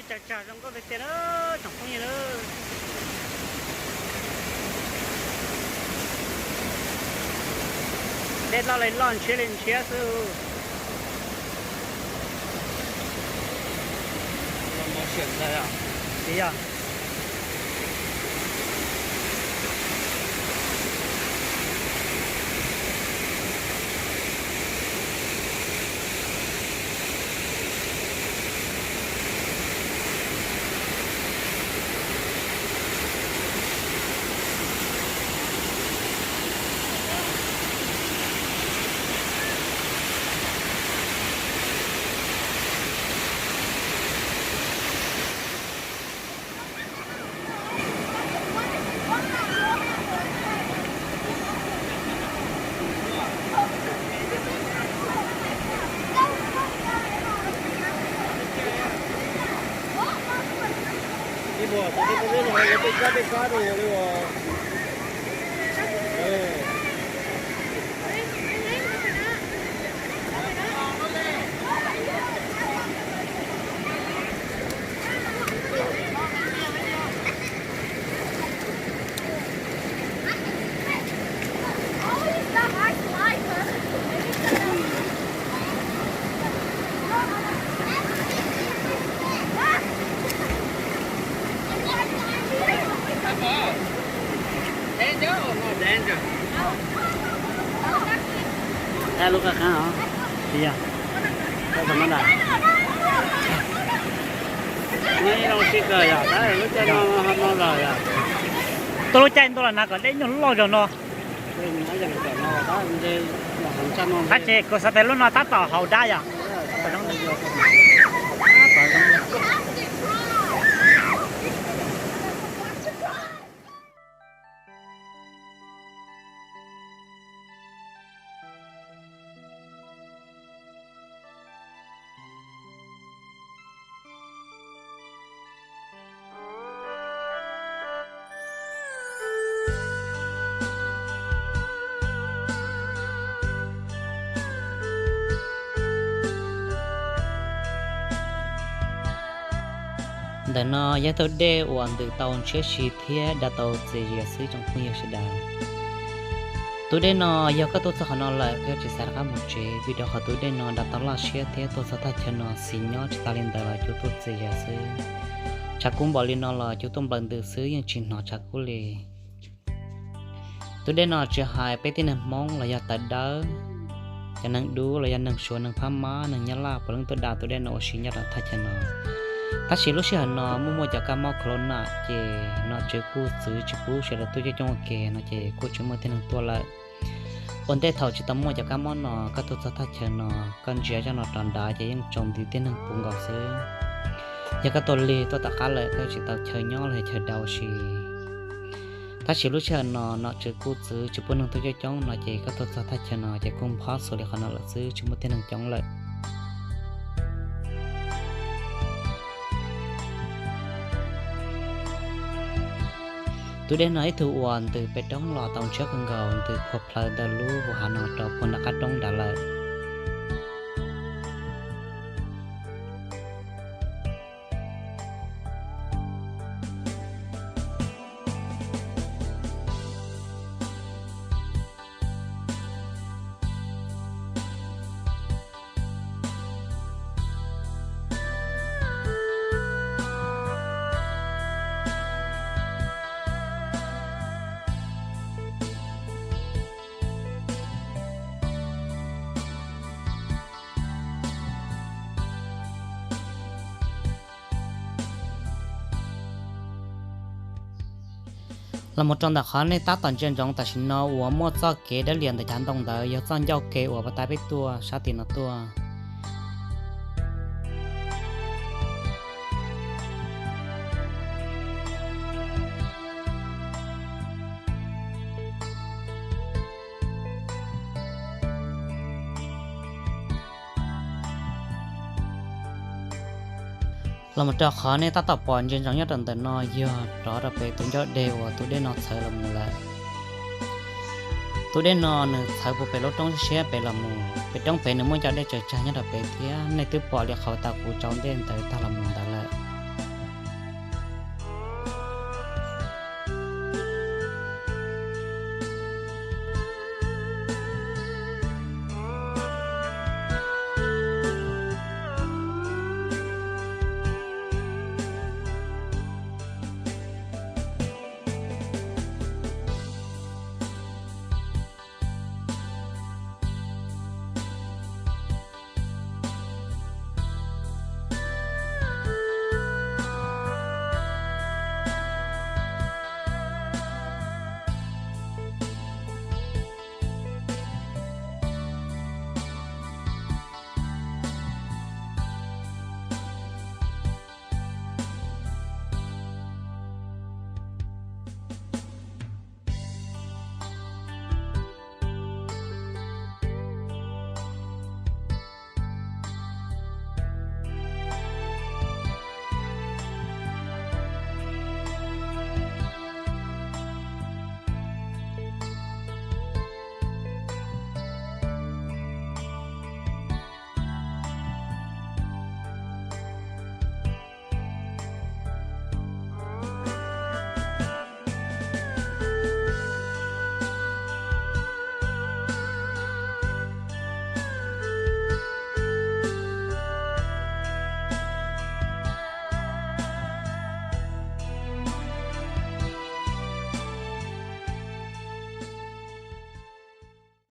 Tsag tsag zoo nkauj tiag tiag na tsoom phooj ywg na. Dej loj li loj ntshiab li ntshiab xwb. Tsis yog. Tuaj lub caij ntuj los na kom dej nyuag loj zog no. Tab sis kuv xav tias lub no tab tom haus dab yom. Ntawm no yog tus dej uas ntws tau ntshiab si thiab da tau txias zi xwb tsoom phooj ywg sawv daws. Tus dej no yog koj tuaj txog qhov no lawm koj yuav tsis xav rov qab mus tsev, vim rau qhov tus dej no da tau laj siab thiab tuaj txog thaj chaw no xis nyob, tsis tas li ntawd los cua tuaj txias zi xwb. Tshav kub npaum li no los cua tuaj nplawm ntws xwb yeej tsis hnov tshav kub li. Tus dej no tsis hais peb tib neeg Hmoob los yog tawv dawb, cov neeg dub los yog neeg Suav, neeg Phab Mab, neeg Nyab Laj puav leej tuaj da tus dej no ua si nyob rau thaj chaw no. Tab sis lub sij hawm no muaj muaj cov kab mob corona ces nom tswv kuj txwv tsis pub sawv daws tuaj coob coob ua ke no ces kuj tsis muaj tib neeg tuaj lawm. Ua ntej thaum tsis tau muaj cov kab mob no koj tuaj txog thaj chaw no, koj ntsia zoj no rov nrad ces yeej tsaus nti tib neeg puv nkaus xwb. Yog koj tuaj lig tuaj tom qab lawm koj tsis tau chaw nyob los yog chaw da ua si. Tab sis lub sij hawm no nom tswv kuj txwv tsis pub neeg tuaj coob coob no ces koj tuaj txog thaj chaw no ces kuj nphob xuas li qhov no lawm xwb, tsis muaj tib neeg coob lawm. Tus dej no ib tug uas ntws pem roob los tau ntshiab kawg nkaus, ntws phua plhaws ntawm lub vuas hav no rau puag nram qab roob nrad lawm. Los mus rau ntawm qhov nej tab tom ntsia ntsoov tam sim no uas muaj txoj kev dawb lias ntawm cav ntoo ntawd yog txoj ncauj ke uas pas tas peb tuaj sab tim no tuaj. Los mus rau qhov nej tab tom pom ntsia ntsoov nyob rau ntawm no yog rov rau pem tus ncauj dej uas tus dej no txhawv los mus lawm. Tus dej no nws txhawv puag pem lub roob siab pem los mus, pem roob pem nws muaj ncauj dej tsaws tsag nyob rau pem thiab. Nej twb pom li qhov tas kuv tsaus ntej ntawd tag los mus ntawd.